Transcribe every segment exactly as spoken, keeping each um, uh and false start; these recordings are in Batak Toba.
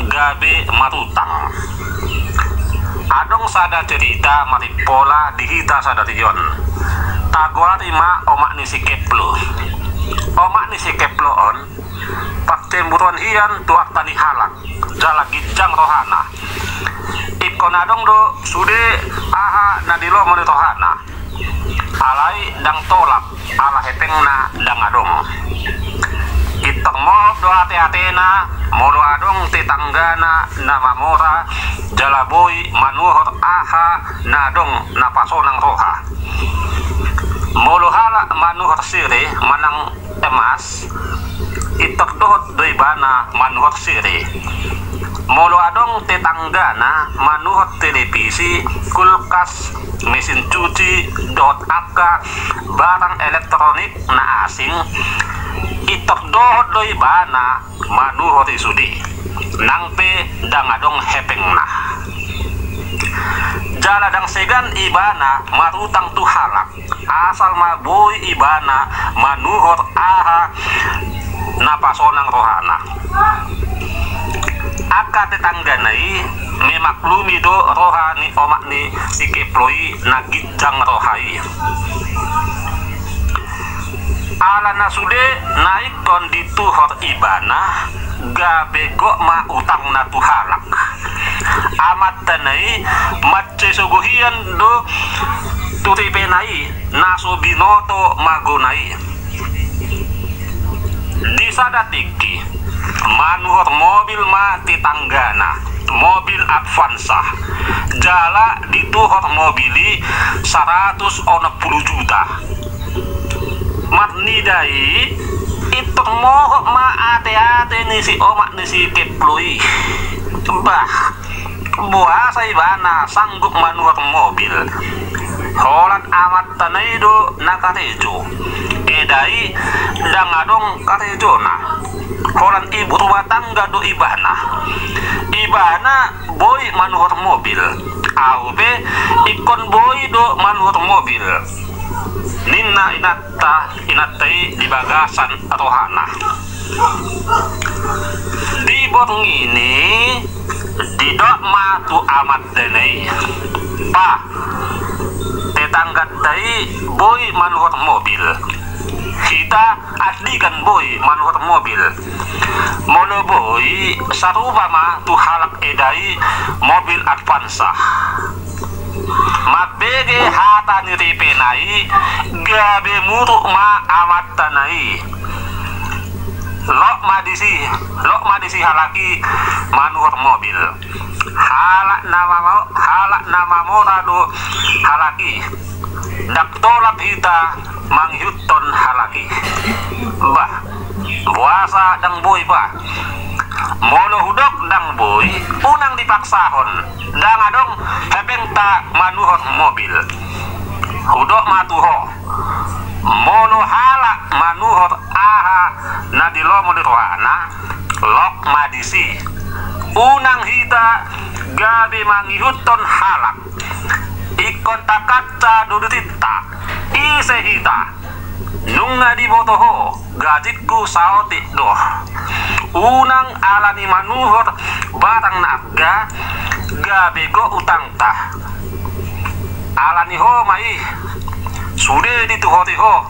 gabe marutang. Adong sada cerita marimpola di hita sadari on. Tagoari ma omak ni si Keplo. Omak ni si Keplo on parcemburuan hian tu arta ni halak, jala ginjang rohana. Ingkon adong do sude aha na di lomo ni rohana. Alai ndang tolap, ala hepengna ndang adong. Pintor mohop do ate-atena, molo adong tetanggana na mamora, jala boi manuhor aha na adong na pasonang roha. Molo halak manuhor sere manang emas, pintor dohot do ibana manuhor sere. Molo adong tetanggana manuhor televisi, kulkas, mesin cuci, dohot angka barang elektronik na asing, pintor dohot do ibana manuhor i sude, nang pe ndang adong hepengna. Jala ndang segan ibana marutang tu halak, asal ma boi ibana manuhor aha na pasonang rohana. Angka tetanggana i memaklumi do roha ni omak ni si Keplo i na ginjang roha i. Ala na sude na ingkon dituhor ibana, gabe gok ma utangna tu halak. Amantana i mansai sogo hian do tu ripena i, na so binoto magona i. Di sada tingki, manuhor mobil ma tetanggana, mobil Avanza. Jala dituhor mobil i saratus onom pulu juta. Marnida i, pintor mohop ma ate-ate ni si omak ni si Keplo i. Bah, boasa ibana sanggup manuhor mobil? Holan amantana i do na karejo. Eda i ndang adong karejona. Holan ibu rumah tangga do ibana. Ibana boi manuhor mobil. Ahu pe ingkon boi do manuhor mobil, ninna inanta, inanta i di bagasan rohana. Di borngin i didok ma tu amantana i, "Pa, tetangganta i boi manuhor mobil. Hita andigan boi manuhor mobil. Molo boi, sarupa ma tu halak eda i mobil Avanza." Mambege hata ni ripena i, gabe muruk ma amantana i. Lok ma disi, lok ma disi halak i manuhor mobil. Halak na mamo-, halak na mamora do halak i. Ndang tolap hita mangihuthon halak i. Bah, boasa ndang boi, bah? Molo hudok ndang boi, unang dipaksahon. Ndang adong hepengta manuhor mobil. Hudok ma tu ho. Molo halak manuhor aha na di lomo ni rohana, lok ma disi. Unang hita gabe mangihuthon halak. Ingkon takanca do dirinta. Ise hita? Nunga diboto ho, gajikku saotik do. Unang ala ni manuhor barang na arga, gabe gok utangta. Ala ni ho ma i, sude dituhori ho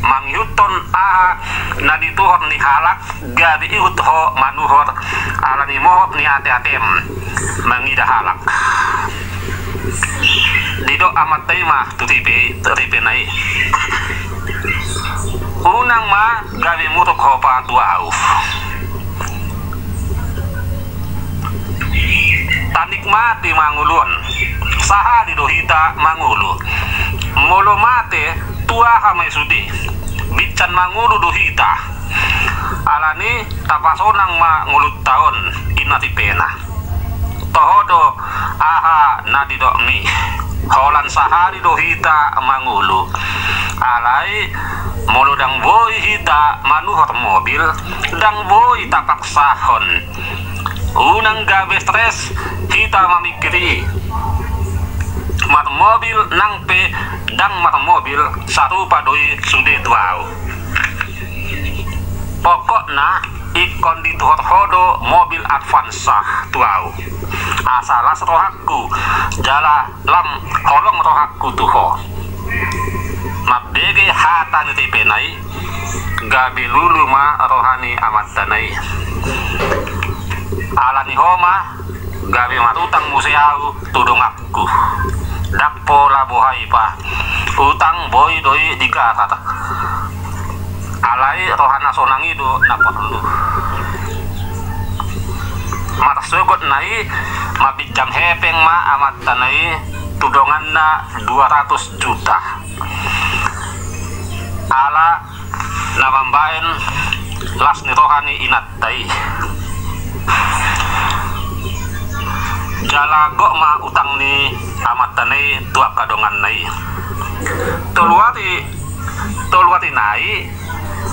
mangihuthon aha na dituhor ni halak, gabe ihut ho manuhor, ala ni mohop ni ate-atem mangida halak. Didok amanta i ma tu ripe, ripena i, "Unang ma gabe muruk ho, Pa, tu ahu. Tanikmati ma ngolu on. Sahali do hita mangolu. Molo mate, tu aha ma i sude? Binsan mangolu do hita. Alani tapasonang ma ngolunta on," ninna ripena. Toho do aha na didokmi. Holan sahali do hita mangolu. Alai molo ndang boi hita manuhor mobil, ndang boi tapaksahon. Unang gabe stres hita mamingkiri i. Marmobil nang pe ndang marmobil, sarupa do i sude tu ahu. Pokokna, ingkon dituhor ho do mobil Avanza tu ahu. Asa las rohangku, jala lam holong rohangku tu ho. Mambege hata ni ripena i, gabe lulu ma roha ni amantana i. Ala ni ho ma, gabe marutang muse ahu tu donganku. Ndang pola boha i pa, utang boi do i digarar. Alai roha na sonang i do na porlu. Marsogot na i, mambinjam hepeng ma amantana i tu donganna dua ratus juta. Ala na mambaen las ni roha ni inanta i. Jala gok ma utang ni amantana i tu angka donganna i. Tolu ari, tolu ari nai,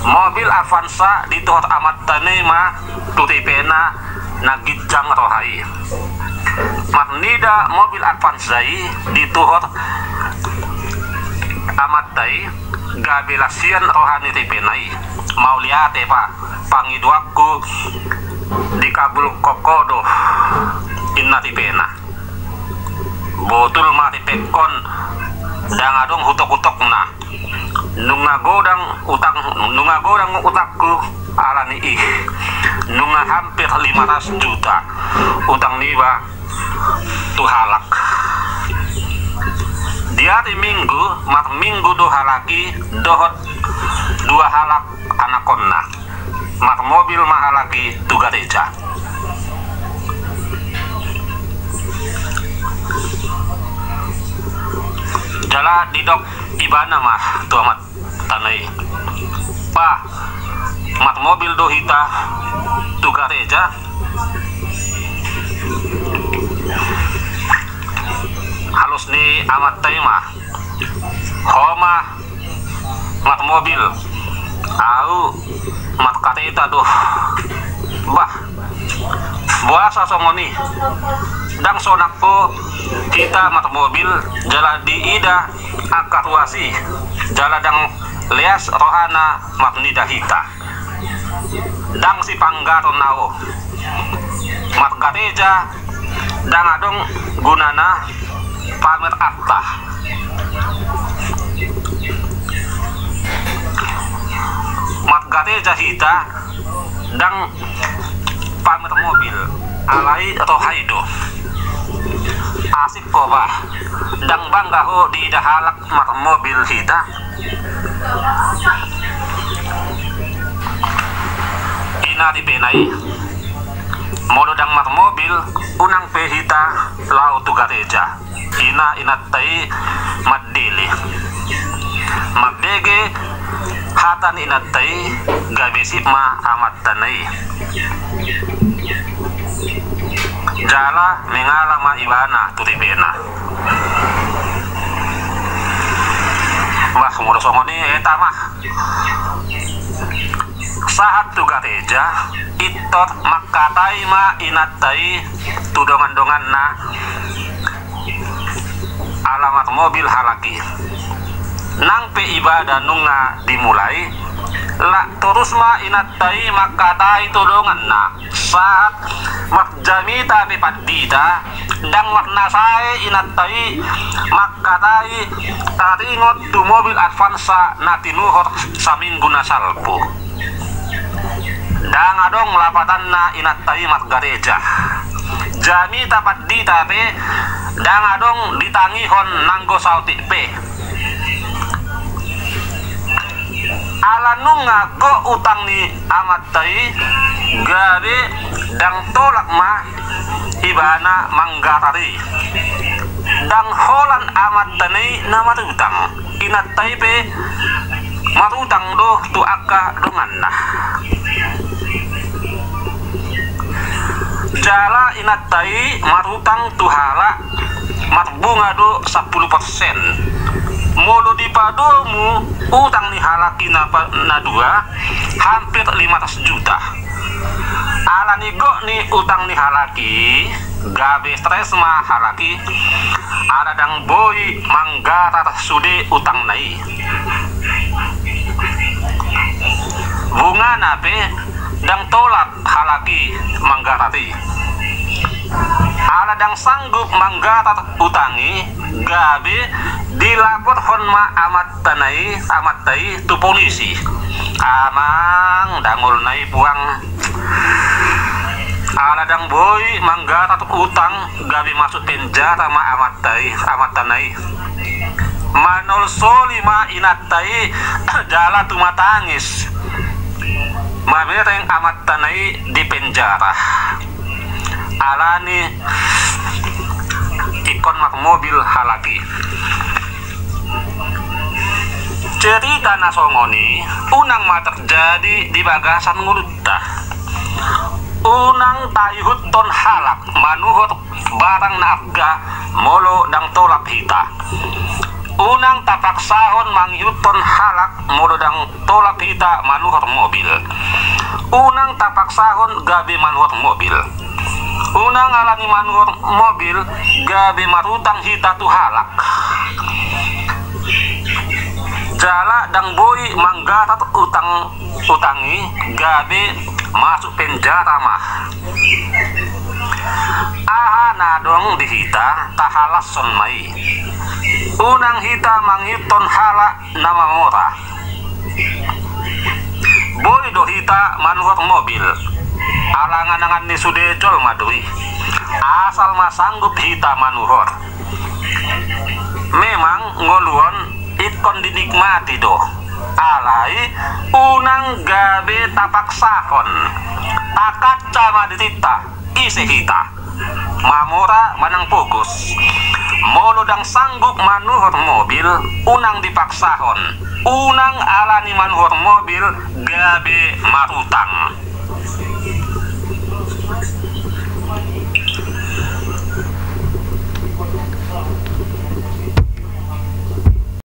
mobil Avanza dituhor amantana i ma tu ripena na ginjang roha i. Marnida mobil Avanza i dituhor amanta i, gabe las hian roha ni ripena i. Mauliate pa, pangidoanku dikabulhon ho do, inna ripena. Botul ma ripengkon, ndang adong hutok-hutokna. Nunga godang utang, nunga godang utangku ala ni i. Nunga hampir lima ratus juta utang niba tu halak. Di ari Minggu, marminggu do halak i dohot dua halak anakonna. Marmobil ma halak i tu gareja. Jala didok ibana ma tu amantana i, pa, marmobil do hita tu gareja. Alus ni amanta i ma, ho ma marmobil, ahu markareta do. Bah, boasa songon i? Ndang sonang ho hita marmobil jala diida angka ruas i, jala ndang leas rohana marnida hita. Ndang sipanggaron ahu. Margareja ndang adong gunana pamer arta. Margareja hita ndang pamer mobil, alai roha i do. Asik ho bah, ndang bangga ho diida halak marmobil hita. Inna ripena i, molo ndang marmobil, unang pe hita laho tu gareja. Inna inanta i mandele. Mambege hata ni inanta i, gabe sip ma amantana i. Jala mengala ma ibana tu ripena. Bah, molo songon i eta ma. Sahat tu gareja, pintor mangkatai ma inanta i tu dongan-donganna, ala marmobil halak i. Nang pe ibadah nunga dimulai, lak torus ma inanta i mangkatai tu donganna. Sahat marjamita pe pandita, ndang marnasae inanta i mangkatai taringot tu mobil Avanza na tinuhor saminggu na salpu. Ndang adong lapatanna inanta i margareja. Jamita pandita pe ndang adong ditangihon nanggo saotik pe. Ala nunga gok utang ni amanta i, gabe ndang tolap ma ibana manggarar i. Ndang holan amantana i na marutang, inanta i pe marutang do tu angka donganna. Jala inanta i marutang tu halak marbunga do sampulu persen. Molo dipadomu utang ni halak i na pa-, na dua, hampir lima ratus juta. Ala ni gok ni utang ni halak i, gabe stres ma halak i, ala ndang boi manggarar sude utangna i. Bungana pe Ndang tolap halak i manggarar i. Ala ndang sanggup manggarar utang i, gabe dilaporhon ma amantana i, amanta i tu polisi. Amang, dangolna i puang. Ala ndang boi manggarar utang, gabe masuk penjara ma amanta i, amantana i. Manolsoli ma inanta i jala tumatangis mamereng amantana i di penjara. Alani ingkon marmobil halak i. Cerita na songon i unang ma terjadi di bagasan ngolunta. Unang taihuthon halak manuhor barang na arga molo ndang tolap hita. Unang tapaksahon mangihuthon halak molo ndang tolap hita manuhor mobil. Unang tapaksahon gabe manuhor mobil. Unang alani manuhor mobil gabe marutang hita tu halak. Jala ndang boi manggarar utang, utang i, gabe masuk penjara ma. Aha na adong di hita tahalashon ma i. Unang hita mangihuthon halak na mamora. Boi do hita manuhor mobil, ala angan-angan ni sude jolma do i. Asal ma sanggup hita manuhor. Memang ngolu on ingkon dinikmati do. Alai unang gabe tapaksahon. Takanca ma dirinta, ise hita, mamora manang pogos. Molo ndang sanggup manuhor mobil, unang dipaksahon. Unang alani manuhor mobil gabe marutang.